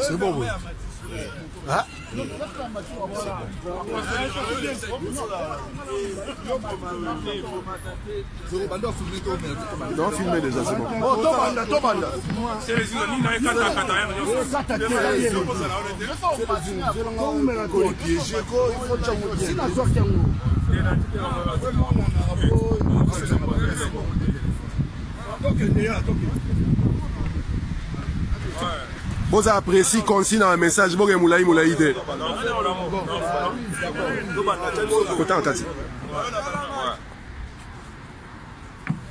C'est bon, oui. Hein? Non, filmé déjà, c'est bon. Oh, tobanda, tobanda. Boza précis, concis dans le message. Boke moulaï moulaï te. Kota kati.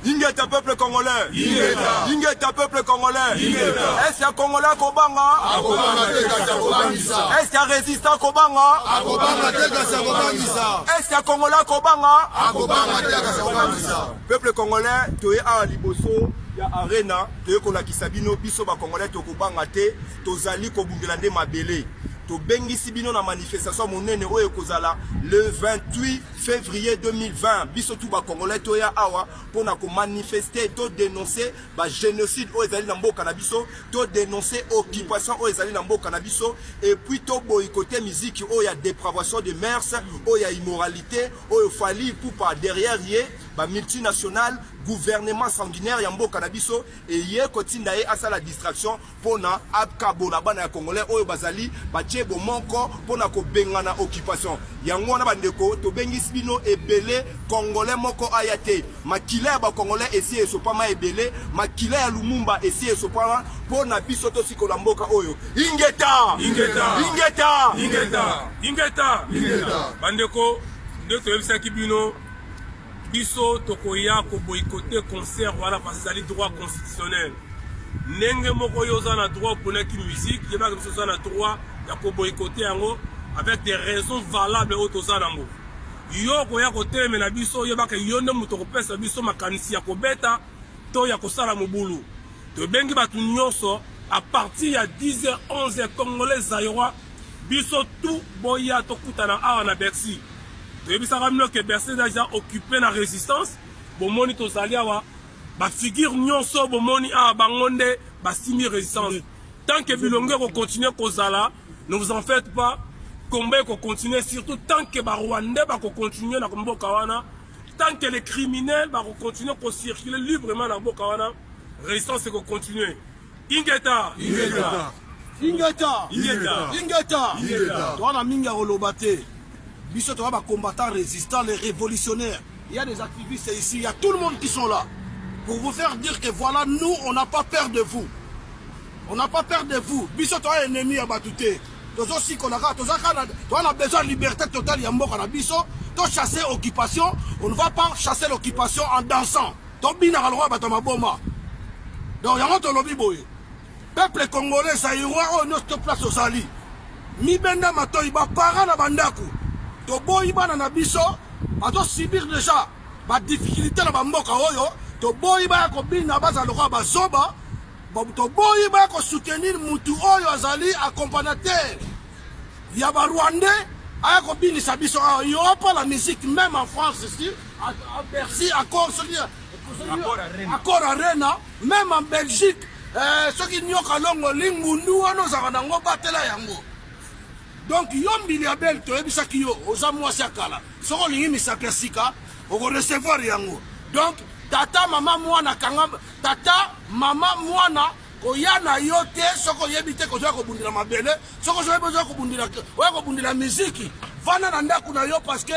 Ingeta peuple congolais. Ingeta. Ingeta peuple congolais. Ingeta. Est-ce ya congolais akobanga? Akobanga te kasi akobangisa. Est-ce ya résistant akobanga? Akobanga te kasi akobangisa. Est-ce ya congolais akobanga? Akobanga te kasi akobangisa. Peuple congolais toye awa liboso ya arena toye kolakisa bino biso ba congolais tokobanga te tozali kobundela nde mabele tobengisi bino na manifestation monene oyo ekozala le 28 février 2020 biso tu ba congolais toya awa mpona komanifeste to dénoncer ba génocide oyo ezali na mboka na biso to dénoncer occupation oyo ezali na mboka na biso et puis to boycotter musique oyo ya dépravation de mœurs oyo ya immoralité oyo Fally Ipupa derrière ye ba multinationales gouvernement sanguinaire ya mboka na biso eye kotinda ye asala distraction pona akabola bana ya congolais oyo bazali batie bomoko pona kobengana occupation yango wana bandeko tobengisi bino ebele congolais moko aya te makila ya ba congolais esi esopama ebele makila ya Lumumba esi esopama pona biso tosikola mboka oyo ingeta ingeta ingeta ingeta ingeta ingeta bandeko nde toyebisaki bino biso tokoya koboycotter concert wana parce ezali droit constitutionnel ndenge moko yo oza na droit oponaki musique yebaka biso oza na droit ya koboycotter yango avec des raisons valables oyo toza nango yo okoya kotelemela biso oyebaka yo nde moto okopesa biso makanisi ya kobeta to ya kosala mobulu tobengi bato nyonso à partir ya 10h 11h congolais zaïrois biso tout boya tokutana awa na Bercy toyebisaka bino ke Bercy eza déjà occupé na résistance bomoni tozali awa bafigure nyonso bomoni awa bango nde basimbi résistance tant que bilongo ekocontinue kozala ne vous en faites pas combat ekocontinue surtout tant que barwandais bakocontinue na mboka wana tant que les criminels bakocontinue kocirculer librement na mboka wana résistance ekocontinue ingeta Ingeta. Ingeta. Ingeta. Ingeta. Ingeta. Toza na mingi ya koloba te. Biso toza ba combattants résistants, les révolutionnaires. Il y a des activistes ici, il y a tout le monde qui sont là. Pour vous faire dire que voilà, nous, on n'a pas peur de vous. On n'a pas peur de vous. Biso toza ennemi ya bato te. Tozosikola kaka, toza kaka na- toza na besoin de liberté totale ya mboka na biso. To chasser occupation, on ne va pas chasser l'occupation en dansant. Tobinaka lokola bato ya maboma. Donc yango tolobi boye. Peuple congolais zaïrois oyo nyonso to place ozali mibenda matoi baparent na bandako toboyi bana na biso bazosubir déjà badifficulté na bamboka oyo toboyi baya kobina bazala lokola bazoba toboyi baya kosoutenir mutu oyo azali accompagnateur ya barwandais aya kobinisa biso awa. Il y aura pas la musique même en France ici à Bercy Accor soki Accor Arena même en Belgique soki nyoka longo lingundu wana ozalaka nango batela yango donc yo mbili ya bele toyebisaki yo oza mwasi ya kala soki olingi misapi ya sika okorecevoir yango donc tata mama mwana kanga tata mama mwana koya na yo te soki oyebi te kozoya kobundela mabele soki ozoyebi ozoya kobundela oya kobundela miziki vanda na ndako na yo parce que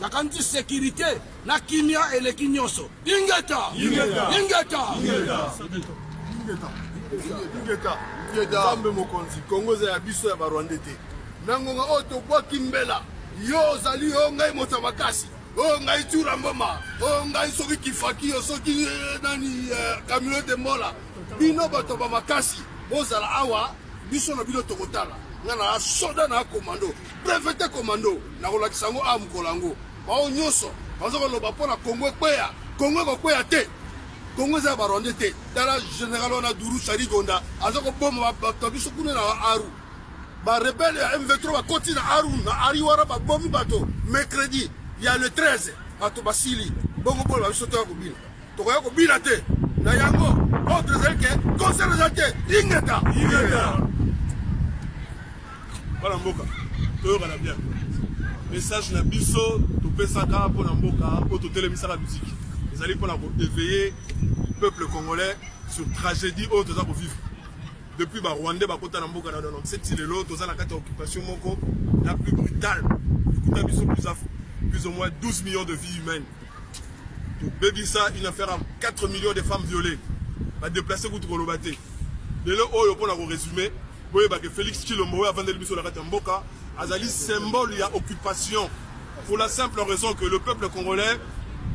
nakanisi sécurité na kimia eleki nyonso ingeta Ingeta. ingeta Ingeta. Ingeta. Nzambe mokonzi Kongo eza ya biso ya barwandais te na ngonga oyo tobwaki mbela yo ozali yo ngai moto ya makasi oyo ngai tura mboma oyo ngai soki kifaki yo soki nani Camilo de Mola bino bato ba makasi bozala awa biso na bino tokotala nga na soda na commando breveté commando nakolakisa yango awa mokolo yango bao nyonso baza koloba mpo na Kongo ekweya Kongo ekokweya te Kongo eza ya barwandais te tala général wana Duru Charigonda aza koboma bato ya biso kuna na Aru. Ba rebelles ya M23 bakoti na Aru na Ariwara babomi bato mercredi ya le 13 bato basili bongo boloba biso toya kobina tokoya kobina te na yango ordre ezali ke concert ezali te ingeta ingeta bana mboka toyokana bien message na biso topesaka mpo na mboka oyo totelemisaka miziki ezali mpo na koeveiller peuple congolais sur tragédie oyo toza kovivre Depuis ba Rwandais bakota na mboka na 97 ti lelo toza na kati ya occupation moko la plus brutale ekuta biso plus, plus ou moins 12 millions de vies humaines tobebisa une affaire à 4 millions de femmes violées badeplace kutu koloba te lelo oyo mpo na koresume boyeba ke Félix Tshilombo oyo avandeli biso na kati ya mboka azali symbole ya occupation pour la simple raison que le peuple congolais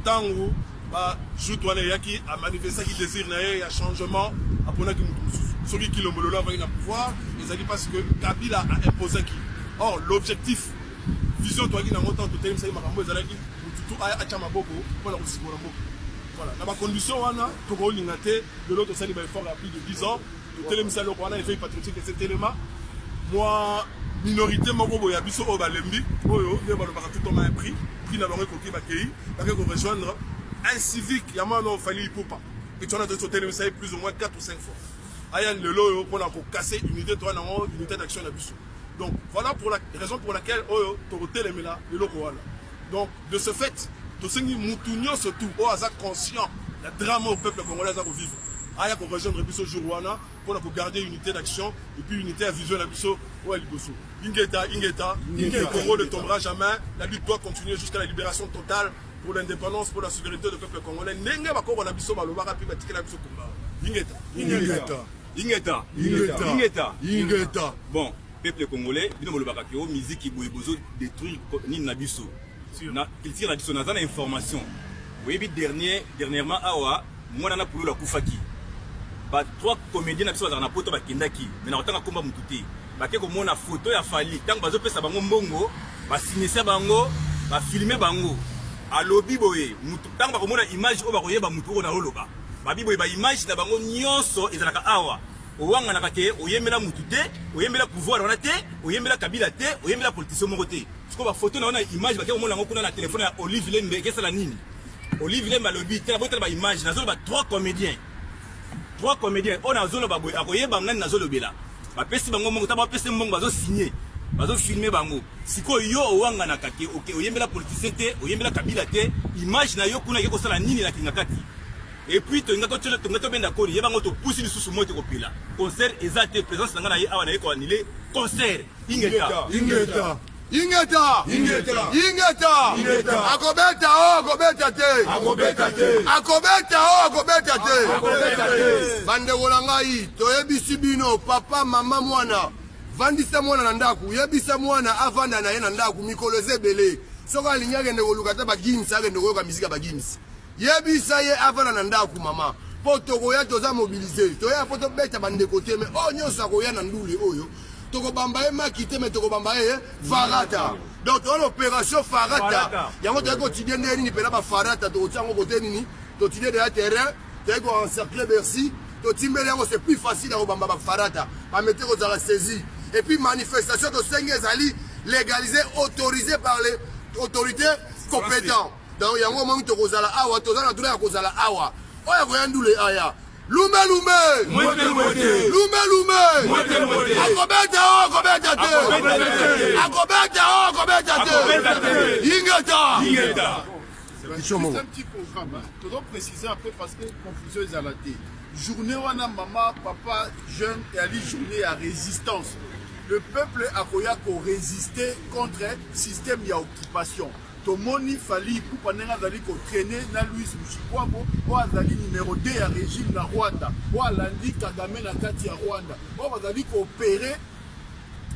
ntango ba joute wana eyaki amanifestaki désir na ye ya changement aponaki moto mosusu soki Kilombo lelo avandi na pouvoir ezali parce que Kabila a imposaki or l'objectif vision toyaki nango ntango totelemisaki makambo ezalaki motutu aya atya maboko mpona kosikola mboka voilà na bacondition wana tokolinga te lelo tosali baeffort ya plus de 10 ans totelemisa eloko wana éveil patriotique esetelema mwa minorité moko boye ya biso oyo balembi oyo nde balobaka tout homme a un prix prix na bango ekoki bakei bakei korejoindre un civique ya mwana oyo Fally Ipupa eti wana tosi totelemisa ye plus ou moins 4 ou 5 fois aya lelo oyo mpona kokase unité toa nango unité d'action na biso donc voilà pour la raison pour laquelle oyo tokotelemela eloko wana donc de ce fait tosengi mutu nyonso tu oyo aza conscient ya drame oyo peuple congolais aza kovivre aya korejoindre biso jour wana mpona kogarder unité d'action et puis unité ya vision na biso oyo ya liboso. Ingeta, ingeta, le Congo ne tombera jamais, la lutte doit continuer jusqu'à la libération totale pour l'indépendance, pour la souveraineté du peuple congolais. Ndenge bakoko na biso balobaka mpe batikela biso komba. Ingeta. Ingeta. Ingeta. Ingeta. Ingeta. Ingeta. Bon, peuple congolais, bino bolobaka ke o musique boye bozo détruire nini na biso. Na culture na biso naza na information. Oyebi dernier dernièrement awa mwana na pululu akufaki. Ba trois comédiens na biso bazalaka na poto bakendaki, mais na kotanga komba mutu te. Bake komona photo ya Fally tango bazopesa bango mbongo, basinisa bango, bafilme bango. Alobi boye, mutu tango bakomona image oyo bakoyeba mutu oyo naoloba. Babi boye ba image na bango nyonso ezalaka awa. Owanganaka ke oyembela mutu te, oyembela pouvoir wana te, oyembela Kabila te, oyembela politicien moko te. Sikoyo ba photo na yo na image bake komona yango kuna na telefone ya Olive Lembe ekesala nini? Olive Lembe alobi tala botala ba image nazoloba trois comédiens. Trois comédiens oyo nazoloba boye akoyeba nani nazolobela. Bapesi bango mbongo, ta bapesi mbongo bazo signer, bazo filmer bango. Sikoyo yo owanganaka ke oke oyembela politicien te, oyembela Kabila te, image na yo kuna eke kosala nini na Kingakati? Et puis tolinga totyela tonga tobenda koni ye bango topusi lisusu moto ekopela. Concert eza te, présence na ngai na ye awa na ye ko annuler concert. Ingeta. Ingeta. Ingeta. Ingeta. Ingeta. Ingeta. Akobeta o akobeta te. Akobeta te. Akobeta o akobeta te. Akobeta te. Bandeko na ngai toyebisi bino papa mama mwana vandisa mwana na ndako yebisa mwana avanda na ye na ndako mikolo eza ebele soki alingi akende koluka ata bagims akende koyoka miziki ya bagims Yebisa ye avanda na ndaku mama po tokoya toza mobilise toya po tobeta bandeko te me oyo nyonso akoya na ndule oyo tokobamba ye maki te me tokobamba ye farata donc toza na opération farata yango toyaki kotidie ndenge nini mpena bafarata tokotia yango kote nini totidie deja terrain toyaki koencercle bercy totimbeli yango c'est plus facile ya kobamba bafarata bamete kozala saisi et puis manifestation tosengi ezali légalisé autorisé par les autorités compétents Donc yango omoni tokozala awa, toza na droit ya kozala awa. Oyo akoya ndule aya. Lumbe lumbe. Mwete mwete. Lumbe lumbe. Mwete mwete. Akobeta o akobeta te. Akobeta te. Akobeta o akobeta te. Akobeta te. Ingeta. Ingeta. Question moko. C'est un petit programme. Hein. Tozo préciser après parce que confusion ezala te. Journée wana mama, papa, jeune et journée ya résistance. Le peuple akoya ko résister contre système ya occupation. Tomoni Fally Ipupa ndenge azali ko trainer na Louise Mushikwabo oyo azali numero 2 ya regime na Rwanda, oyo alandi Kagame na kati ya Rwanda, oyo bazali ko operer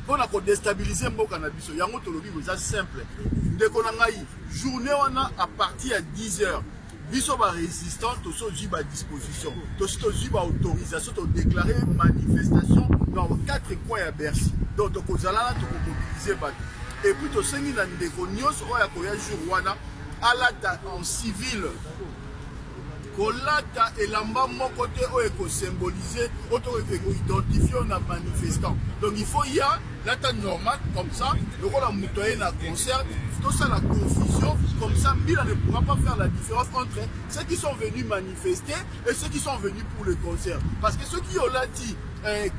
mpo na ko destabiliser mboka na biso. Yango tolobi eza simple, ndeko na ngai, journée wana à partir ya 10 heures biso ba résistants tosi tozwi ba disposition, tosi tozwi ba autorisation, to déclarer manifestation dans quatre coins ya Bercy. Donc tokozala na tokomobiliser bato. Et puis tosengi na ndeko nyonso oyo akoya jour wana alata en civil. Kolata elamba moko te oyo ekosymboliser, oyo to ekoidentifier na manifestant. Donc il faut ya lata normal comme ça, lokola moto aye na concert, tosala confusion comme ça, mbila ne pourra pas faire la différence entre ceux qui sont venus manifester et ceux qui sont venus pour le concert. Parce que ceux qui olati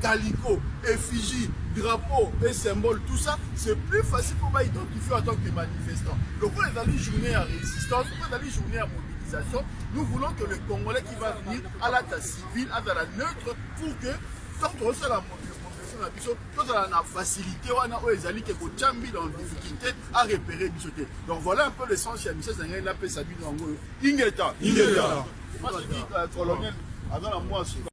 calicot, effigie, drapeau et symbole, tout ça, c'est plus facile pour identifier en tant que manifestant. Donc on est allé journée à résistance, on est allé journée à mobilisation. Nous voulons que le Congolais qui va venir à la civile, à la neutre, pour que tant que la mobilisation na biso, tozala na facilité wana oyo ezali ke kotia mbila en difficulté à repérer biso te. Donc voilà un peu le sens ya message na ngai napesa bino yango oyo. Ingeta. Ingeta. Colonel aza na mwa suka.